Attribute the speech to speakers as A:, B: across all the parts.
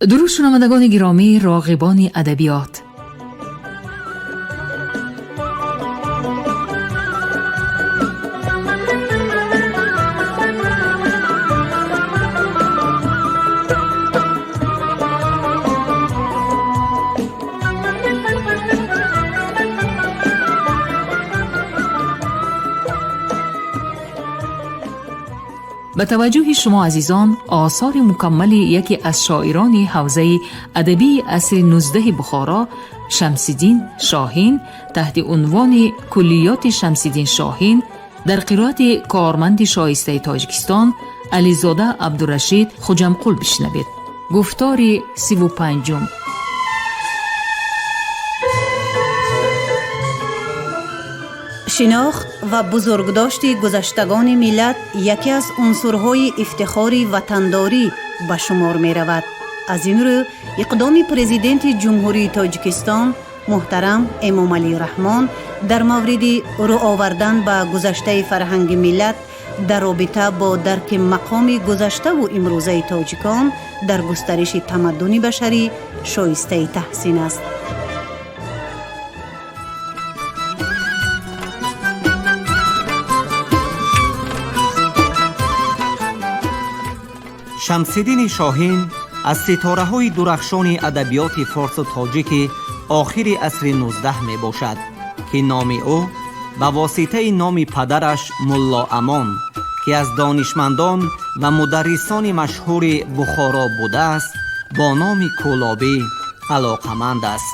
A: Дуруд, шунавандагони гиромӣ, роғибони адабиёт. Ба таваҷҷӯҳи шумо азизон осори мукаммали яке аз шоирони ҳавзаи адабии асри 19 Бухоро, Шамсиддин Шоҳин, таҳти унвони Куллиёти Шамсиддин Шоҳин дар қироати корманди шоистаи Тоҷикистон Ализода Абдурашид Хуҷамқул бишнавед. Гуфтори 35-ум.
B: Шинохт ва бузургдошти гузаштагони миллат яке аз унсурҳои ифтихори ватандорӣ ба шумор меравад. Аз ин рӯ иқдоми Президенти Ҷумҳурии Тоҷикистон муҳтарам Эмомалӣ Раҳмон дар мавриди рӯ овардан ба гузаштаи фарҳанги миллат дар робита бо дарки мақоми гузаштаву имрӯзаи тоҷикон дар густариши тамаддуни башарӣ шоистаи таҳсин аст.
C: Шамсиддини Шоҳин аз ситораҳои дурахшони адабиёти форсу тоҷики охири асри 19 мебошад, ки номи ӯ ба воситаи номи падараш Мулло Амон, ки аз донишмандон ва мударрисони машҳури Бухоро будааст, бо номи Кӯлобӣ алоқаманд аст.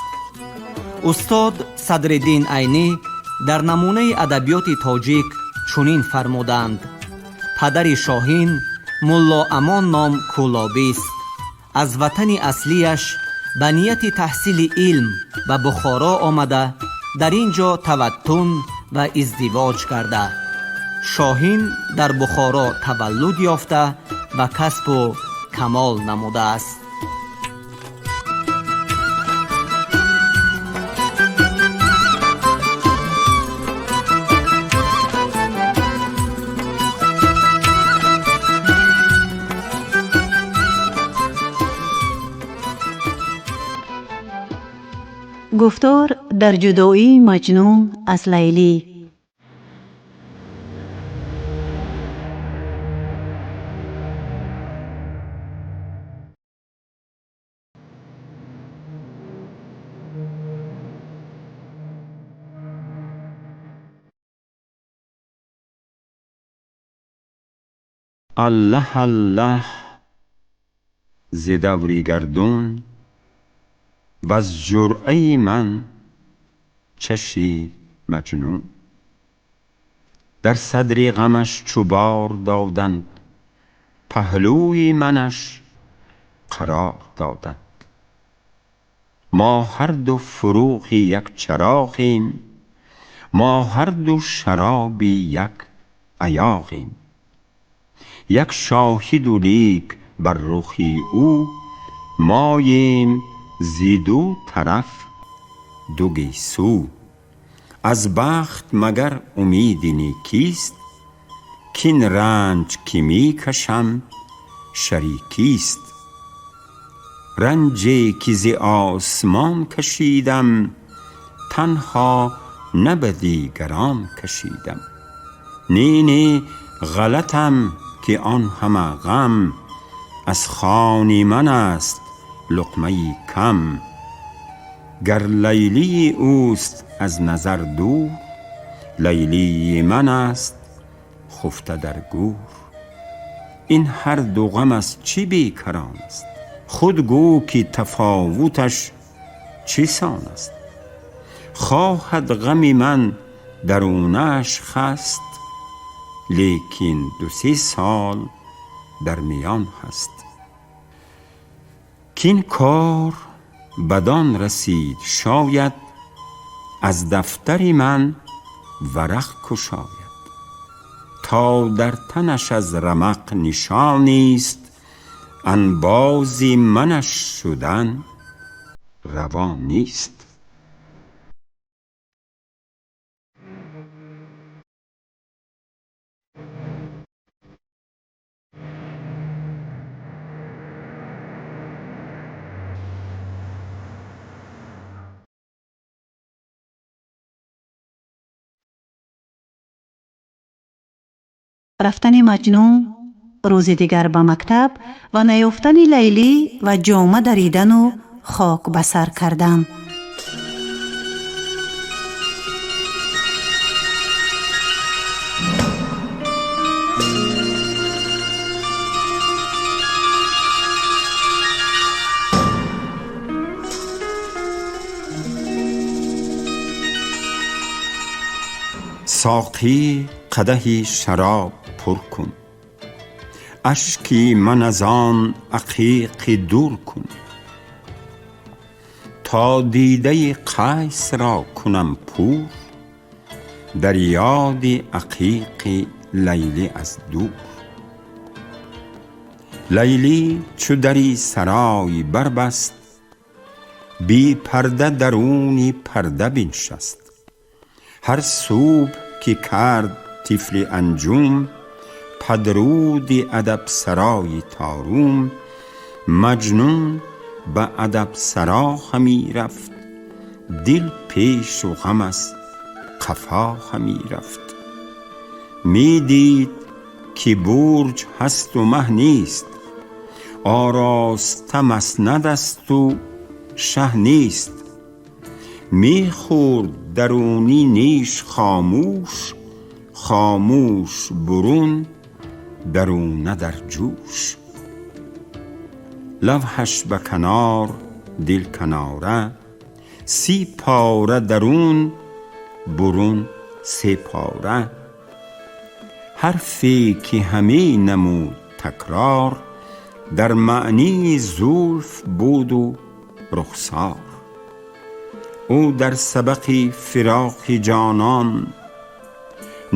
C: Устод Садриддин Айнӣ дар намунаи адабиёти тоҷик чунин фармуданд: падари Шоҳин Мулло Амон ном кӯлобист. Аз ватани аслияш ба нияти таҳсили илм ба Бухоро омада, дар ин ҷо таваттун ва издивоҷ карда. Шоҳин дар Бухоро таваллуд ёфта ва касбу камол намудааст.
B: Гуфтор дар ҷудоии Маҷнун аз Лайлӣ.
D: Аллаҳ, аллаҳ, зи даври гардун ваз ҷуръаи ман чашид Маҷнун. Дар садри ғамаш чу бор доданд, паҳлӯи манаш қарор доданд. Мо ҳарду фурӯғи як чароғем, мо ҳарду шароби як аёғем. Як шоҳиду лик бар рухи ӯ моем, зи ду тараф ду гесӯ. Аз бахт магар умеди некист, кин ранҷ ки мекашам шарикист. Ранҷе ки зи осмон кашидам, танҳо на ба дигарон кашидам. Не, не, ғалатам, ки он ҳама ғам аз хони ман аст луқмаи кам. Гар Лайлии ӯст аз назар дур, Лайлии ман аст хуфта дар гӯр. Ин ҳарду ғам аз чӣ бекарон аст? Худ гӯ, ки тафовуташ чӣ сон аст? Хоҳад ғами ман дарунаш хаст, лекин ду-се сол дар миён ҳаст. Кин кор бадон расид шояд, аз дафтари ман варақ кушояд. То дар танаш аз рамақ нишонист, анбози манаш шудан раво нест.
B: Рафтани Маҷнун рӯзи дигар ба мактаб ва наёфтани Лайлӣ ва ҷома даридану хок ба сар кардан.
D: Соқӣ, қадаҳи шароб пур кун, ашки ман аз он ақиқи дур кун, то дидаи Қайс ро кунам пур, дар ёди ақиқи Лайлӣ аз дур. Лайлӣ чу дари сарой барбаст, бе парда даруни парда биншаст. Ҳар субҳ ки кард тифли Анҷум падруди адабсарои торум, Маҷнун ба адабсаро ҳамӣ рафт, дил пешу ғам аз қафо ҳамӣ рафт. Медид ки бурҷ ҳасту маҳ нест, ороста маснад асту шаҳ нест. Мехӯрд дарунӣ неш хомӯш, хомӯш бурун, даруна дар ҷӯш. Лавҳаш ба канор, дил канора, 30 пора дарун, бурун се пора. Ҳарфе ки ҳаме намуд такрор, дар маънии зулф буду рухсор. Ӯ дар сабақи фироқи ҷонон,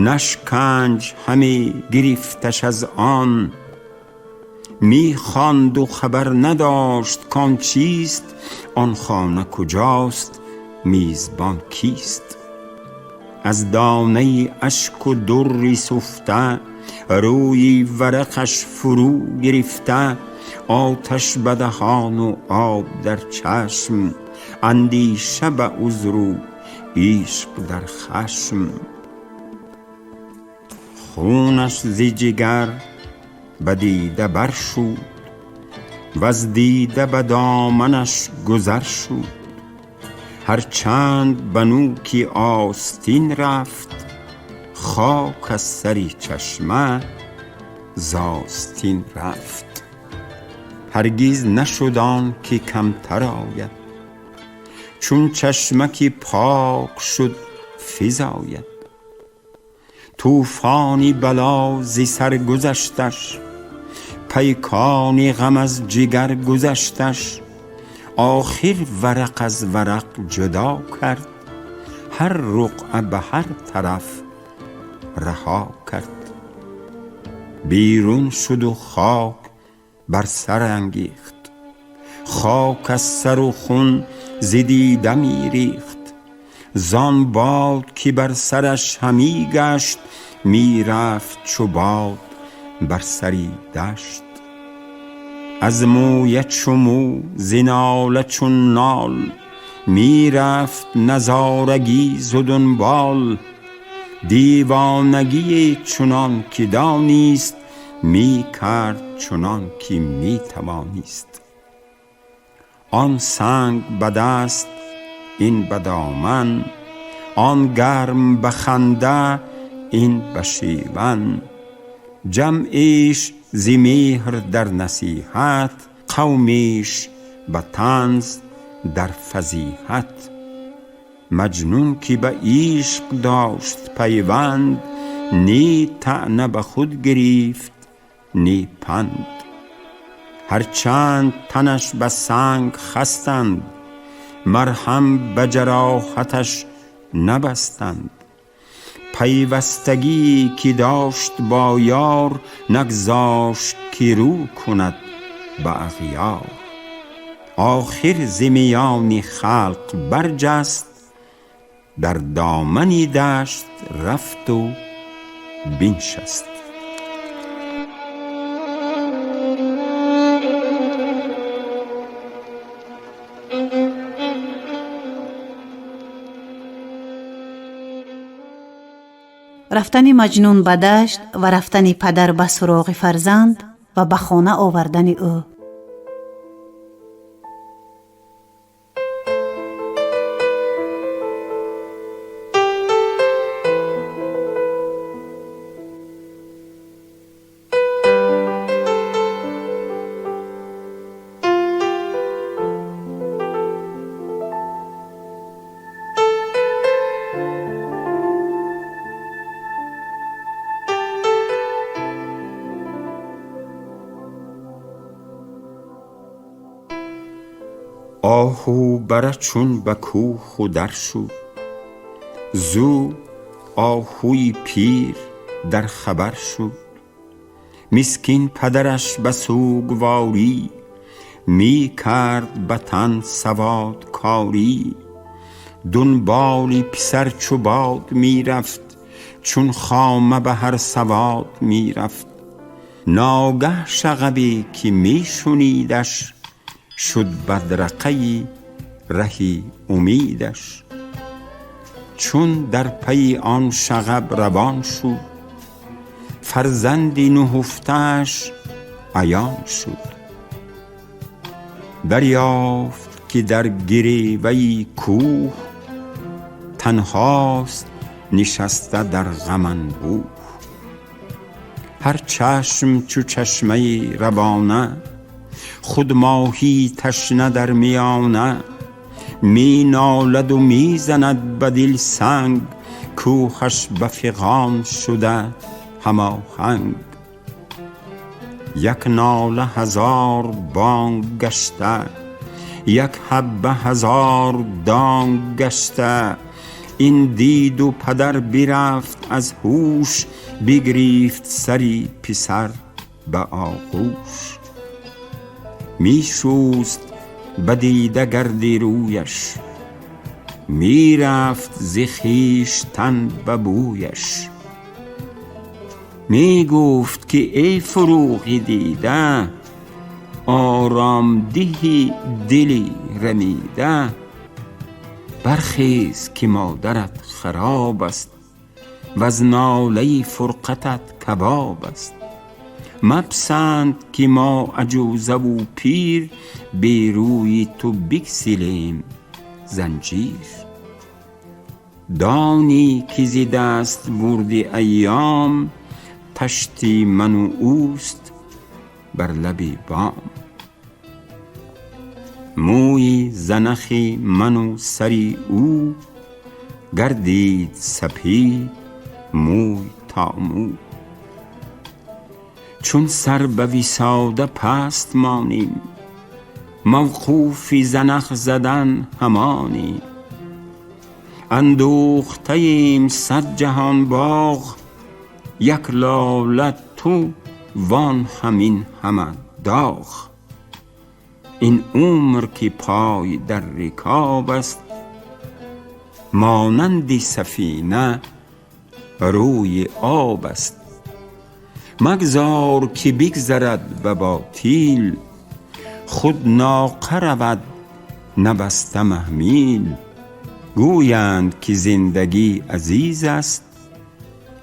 D: нашканҷ ҳаме гирифташ аз он. Мехонду хабар надошт кон чист, он хона куҷост, мизбон кист. Аз донаи ашку дурри суфта, рӯи варақаш фурӯ гирифта, оташ ба даҳону об дар чашм, андеша ба узру ишқ дар хашм. Хунаш зи ҷигар ба дида баршуд, ваз дида ба доманаш гузар шуд. Ҳарчанд ба нӯки остин рафт, хок аз сари чашма зостин рафт. Ҳаргиз нашуд он ки камтар ояд, чун чашма ки пок шуд физояд. Тӯфони бало зи сар гузашташ, пайкони ғам аз ҷигар гузашташ. Охир варақ аз варақ ҷудо кард, ҳар руқъа ба ҳар тараф раҳо кард. Берун шуду хок бар сар ангехт, хок аз сару хун зи дида мерехт. Зон бод ки бар сараш ҳамӣ гашт, мерафт чу бод бар сари дашт. Аз мӯя чу мӯ, зи нола чун нол, мерафт назорагӣ зу дунбол. Девонагие чунон ки донист, мекард чунон ки метавонист. Он санг ба даст, ин ба доман, он гарм ба ханда, ин ба шеван. Ҷамъиш зи меҳр дар насиҳат, қавмиш ба танз дар фазиҳат. Маҷнун ки ба ишқ дошт пайванд, ни таъна ба худ гирифт, ни панд. Ҳарчанд танаш ба санг хастанд, марҳам ба ҷароҳаташ набастанд. Пайвастагие ки дошт бо ёр, нагзошт ки рӯ кунад ба ағёр. Охир зи миёни халқ барҷаст, дар домани дашт рафту биншаст.
B: Рафтани Маҷнун ба дашт ва рафтани падар ба суроғи фарзанд ва ба хона овардани ӯ.
D: آهو بره چون به کوه و در شد، زو آهوی پیر در خبر شد. مسکین پدرش به سوگواری می کرد به تن سواد کاری. دنبال پسر چو باد می رفت، چون خامه به هر سواد می رفت. ناگه شغبی که می شنیدش، شد بدرقه رهی امیدش. چون در پی آن شغب روان شد، فرزندی نهفته‌اش عیان شد. دریافت که در گریوه کوه، تنهاست نشسته در غم انبوه. هر چشم چو چشمه روانه، خود ماهی تشنه در میانه. می نالد و می زند به دل سنگ، کوهش به فغان شده هماهنگ. یک ناله هزار بانگ گشته، یک حبه هزار دانگ گشته. این دید و پدر برفت از هوش، بگریفت سری پسر به آغوش. می شست بدیده گردی رویش، می رفت ز خویشتن به بویش. می گفت که ای فروغ دیده، آرام دهی دلی رمیده. برخیز که مادرت خراب است، وز ناله فرقتت کباب است. مپسند که ما عجوزه و پیر، بی روی تو بگسلیم زنجیر. دانی که ز دست برد ایام، طشتی من و اوست بر لب بام. موی زنخ من و سر او، گردید سپید موی تا مو. چون سر به وساده پست مانیم، موقوف زنخ زدن همانیم. اندوخته ایم صد جهان باغ، یک لاله تو وان همین همه داغ. این عمر که پای در رکاب است، مانند سفینه روی آب است. مگذار که بگذرد به باطیل، خود ناقه رود نبسته محمیل. گویند که زندگی عزیز است،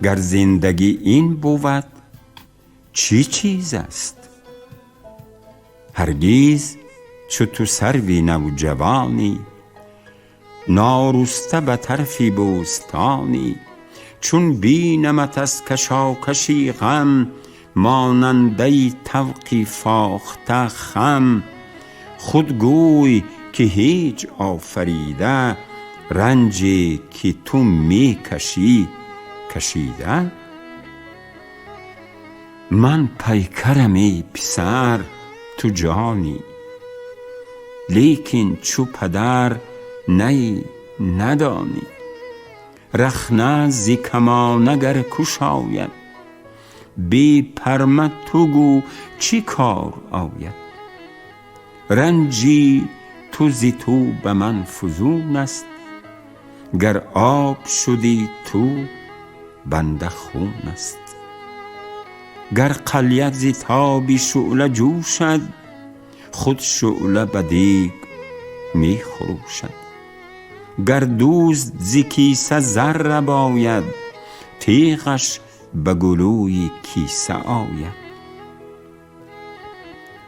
D: گر زندگی این بود چی چیز است؟ هرگیز چو تو سروی نوجوانی، نارسته به طرفی بوستانی. چون بینمت از کشاکشی غم، ماننده طوقی فاخته خم. خود گوی که هیچ آفریده، رنجی که تو می کشی کشیده. من پیکرم ای پسر تو جانی، لیکن چو پدر نی ندانی. رخنه ز کمانه گر کشاید، بی پرمه تو گو چی کار آید؟ رنجی تو ز تو به من فزون است، گر آب شدی تو بنده خون است. گر قلیه ز تاب شعله جوشد، خود شعله به دیگ می خروشد. گر دزد ز کیسه زر رباید، تیغش به گلوی کیسه آید.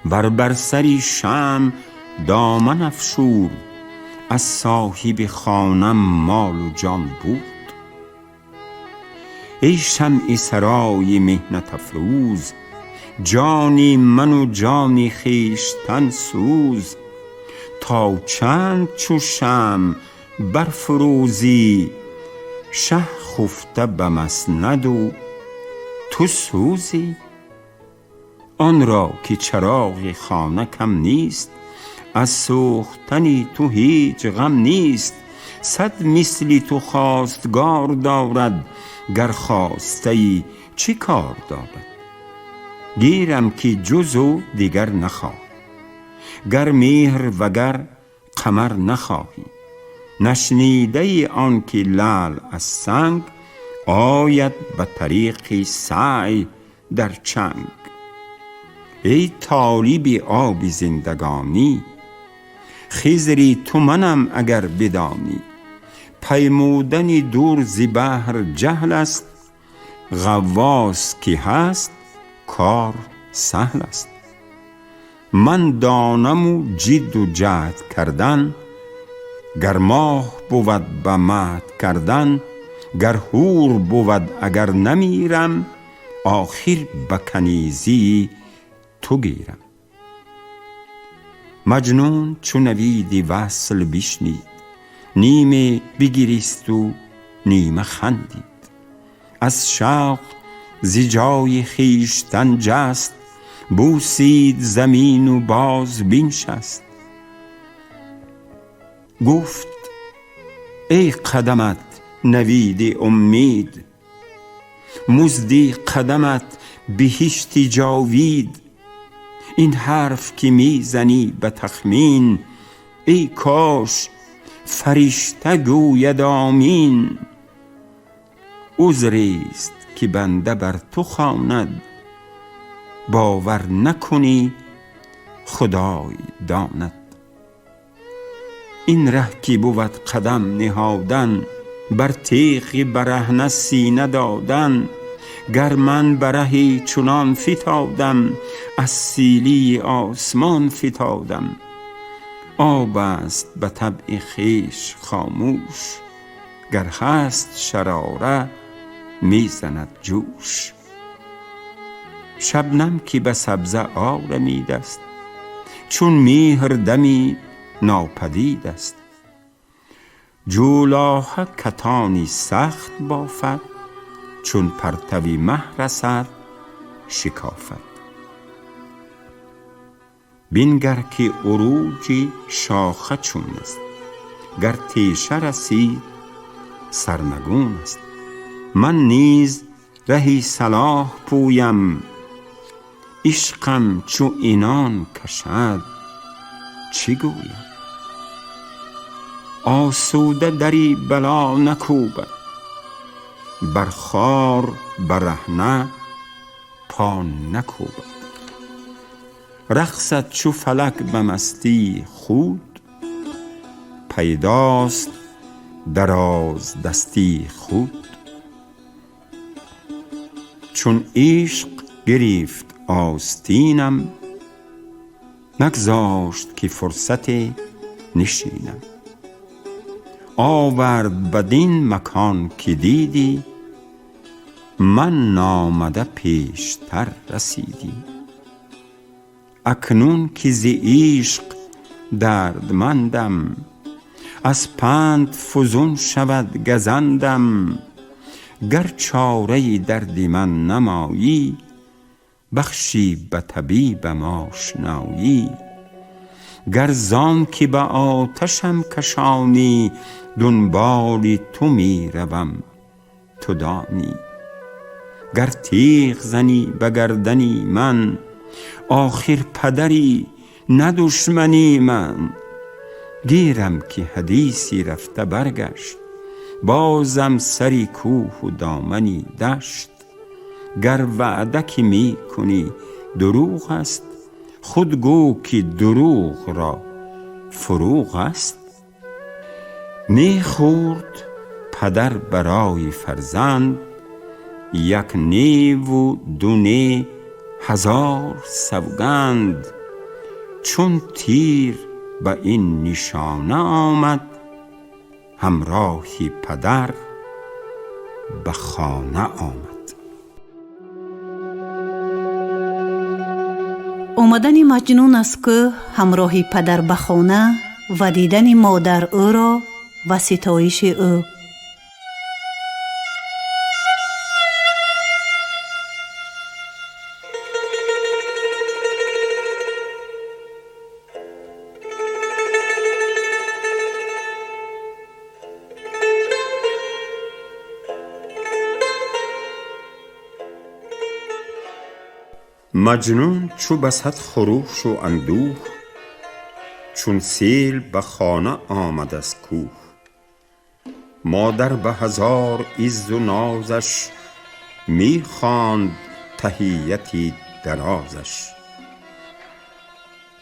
D: ور بر سری شمع دامن افشورد، از صاحب خانه مال و جان برد. ای شمع سرای محنت افروز، جانی من و جان خویشتن سوز. تا چند چو شمع برفروزی، شه خفته به مسند و تو سوزی. آن را که چراغ خانه کم نیست، از سوختن تو هیچ غم نیست. 100 مثل تو خواستگار دارد، گر خواسته ای چه کار دارد؟ گیرم که جز او دیگر نخواهی، گر مهر وگر قمر نخواهی. نشنیده ای آن که لعل از سنگ آید به طریق سعی در چنگ. ای طالب آب زندگانی، خضری تو منم اگر بدانی. پیمودن دور ز بحر جهل است، غواص که هست کار سهل است. من دانم و جد و جهد کردن، گر ماه بود به مهد کردن. گر حور بود اگر نمیرم، آخر به کنیزی تو گیرم. مجنون چو نوید وصل بشنید، نیمه بگریست و نیمه خندید. از شوق ز جای خویشتن جست، بوسید زمین و باز بنشست. گفت ای قدمت نوید امید، مزد قدمت بهشت جاوید. این حرف که میزنی به تخمین، ای کاش فرشته گوید آمین. عذری است که بنده بر تو خواند، باور نکنی خدای داند. این ره که بود قدم نهادن، بر تیغ برهنه سینه دادن. گر من برهی چنان فتادم، از سیلی آسمان فتادم. آب است به طبع خویش خاموش، گر هست شراره میزند جوش. شبنم که به سبزه آرمید است، چون مهر دمید ناپدید است. جولاهه کتانی سخت بافد، چون پرتوی مه رسد شکافد. بنگر که عروج شاخه چون است، گر تیشه رسید سرنگون است. من نیز رهی صلاح پویم، عشقم چو عنان کشد چه گویم؟ آسوده دری بلا نکوبد، بر خار برهنه پا نکوبد. رقصد چو فلک به مستی خود، پیداست دراز دستی خود. چون عشق گرفت آستینم، نگذاشت که فرصت نشینم. آورد بدین مکان که دیدی، من نامده پیشتر رسیدی. اکنون که ز عشق دردمندم، از پند فزون شود گزندم. گر چاره درد من نمایی، بخشی به طبیبم آشنایی. گر زان که به آتشم کشانی، دنبال تو می روم تو دانی. گر تیغ زنی به گردنی من، آخر پدری نه دشمنی من. گیرم که حدیثی رفته برگشت، بازم سری کوه و دامنی دشت. گر وعده که می کنی دروغ است، خود گو که دروغ را فروغ است. می خورد پدر برای فرزند، Як неву ду не, ҳазор савганд. Чун тир ба ин нишона омад, ҳамроҳи падар ба хона омад.
B: Омадани Маҷнун аз кӯҳ ҳамроҳи падар ба хона ва дидани модар ӯро ва ситоиши ӯ.
D: Маҷнун чу ба сад хурушу андӯҳ, чун сел ба хона омад аз кӯҳ. Модар ба ҳазор иззу нозаш мехонд таҳияти дарозаш.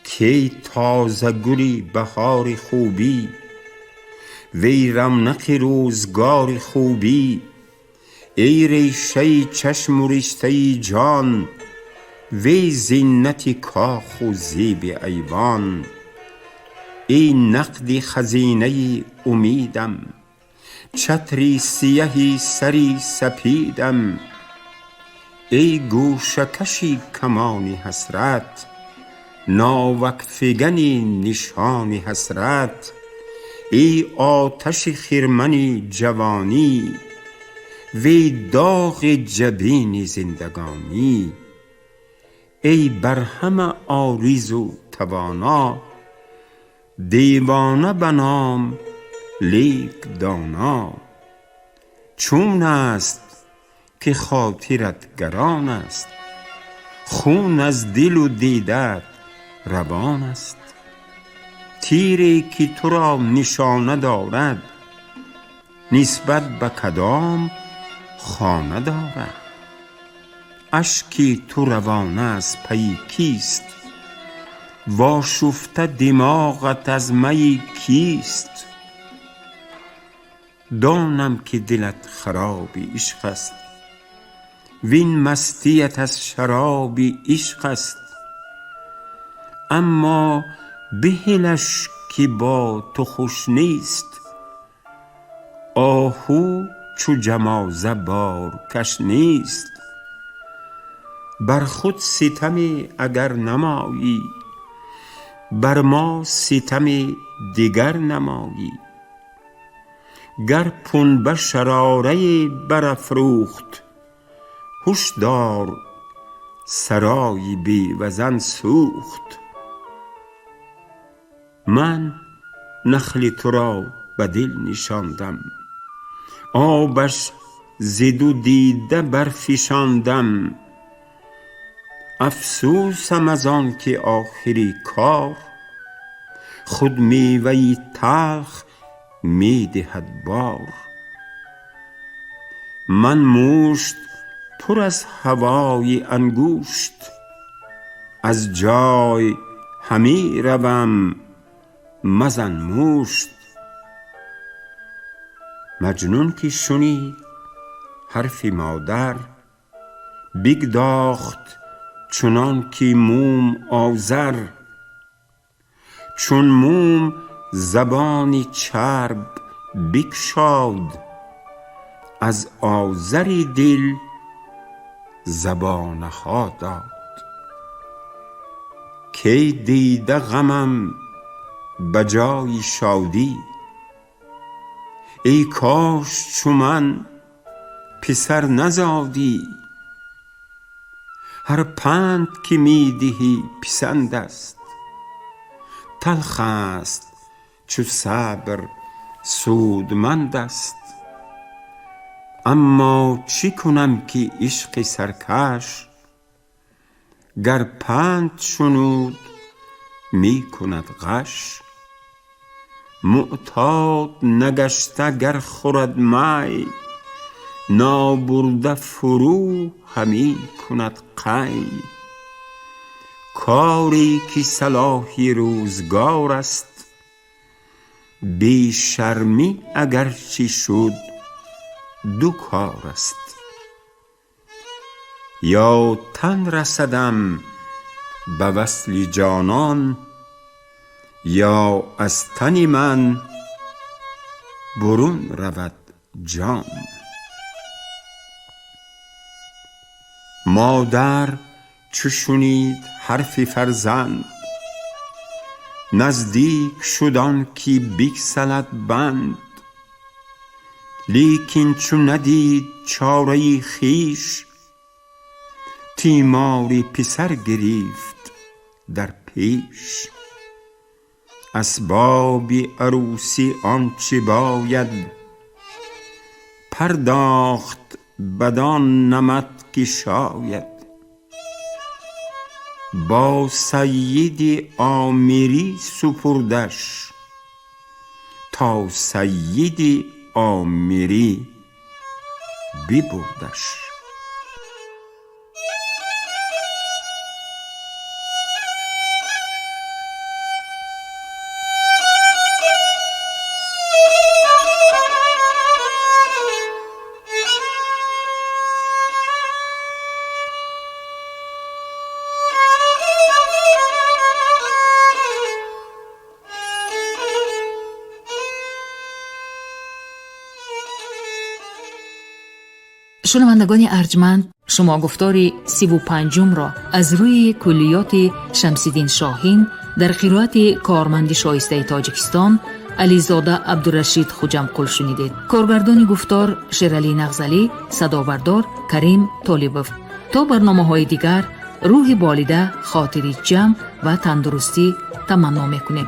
D: Кай тозагули баҳори хубӣ, вей равнақи рӯзгори хубӣ, эй решаи чашму риштаи ҷон, вей зинати коху зеби айвон, эй нақди хазинаи умидам, чатри сияҳи сари сапидам, эй гӯшакаши камони ҳасрат, новакфигани нишони ҳасрат, эй оташи хирмани ҷавонӣ, вей доғи ҷабини зиндагонӣ, эй бар ҳама оризу тавоно, девона ба ном, лек доно. Чун аст ки хотират гарон аст, хун аз дилу дидаат равон аст. Тире ки туро нишона дорад, нисбат ба кадом хона дорад? Ашки ту равона аз пайи кист? Вошуфта димоғат аз майи кист? Донам ки дилат хароби ишқ аст, вин мастият аз шароби ишқ аст. Аммо биҳилаш ки бо ту хуш нест, оҳу чу ҷамоза боркаш нест. Бар худ ситаме агар намоӣ, бар мо ситами дигар намоӣ. Гар пунба шарорае барафрӯхт, ҳуш дор, сарои бевазан сӯхт. Ман нахли туро ба дил нишондам, обаш зи ду дида барфишондам. Афсӯсам аз он ки охири кор худ меваи талх медиҳад бор. Ман мушт пур аз ҳавои ангушт, аз ҷой ҳамӣ равам, мазан мушт. Маҷнун ки шунид ҳарфи модар, бигдохт чунон ки мум озар. Чун мум забони чарб бикшод, аз озари дил забонаҳо дод. Кай дида ғамам ба ҷои шодӣ, эй кош чу ман писар назодӣ. Ҳар панд ки медиҳӣ писанд аст, талх аст чу сабр судманд аст. Аммо чӣ кунам ки ишқи саркаш, гар панд шунуд мекунад ғаш. Муътод нагашта гар хӯрад май, нобурда фурӯ ҳамӣ кунад қай. Коре ки салоҳи рӯзгор аст, бешармӣ агарчи шуд ду кор аст. Ё тан расадам ба васли ҷонон, ё аз тани ман бурун равад ҷон. Модар чу шунид ҳарфи фарзанд, наздик шуд он ки бигсалад банд. Лекин чу надид чораи хеш, тимори писар гирифт дар пеш. Асбоби арӯсӣ он чӣ бояд, пардохт бадон намат ки шояд. Бо сайиди омирӣ супурдаш, то сайиди омирӣ бибурдаш.
A: Шунавандагони арҷманд, шумо гуфтори 35-умро аз рӯи куллиёти Шамсиддин Шоҳин дар қироати корманди шоистаи Тоҷикистон Ализода Абдурашид Хуҷамқул шунидед. Коргардони гуфтор Шералӣ Нағзалӣ, садобардор Карим Толибов. То барномаҳои дигар рӯҳи болида, хотири ҷамъ ва тандурустӣ таманно мекунем.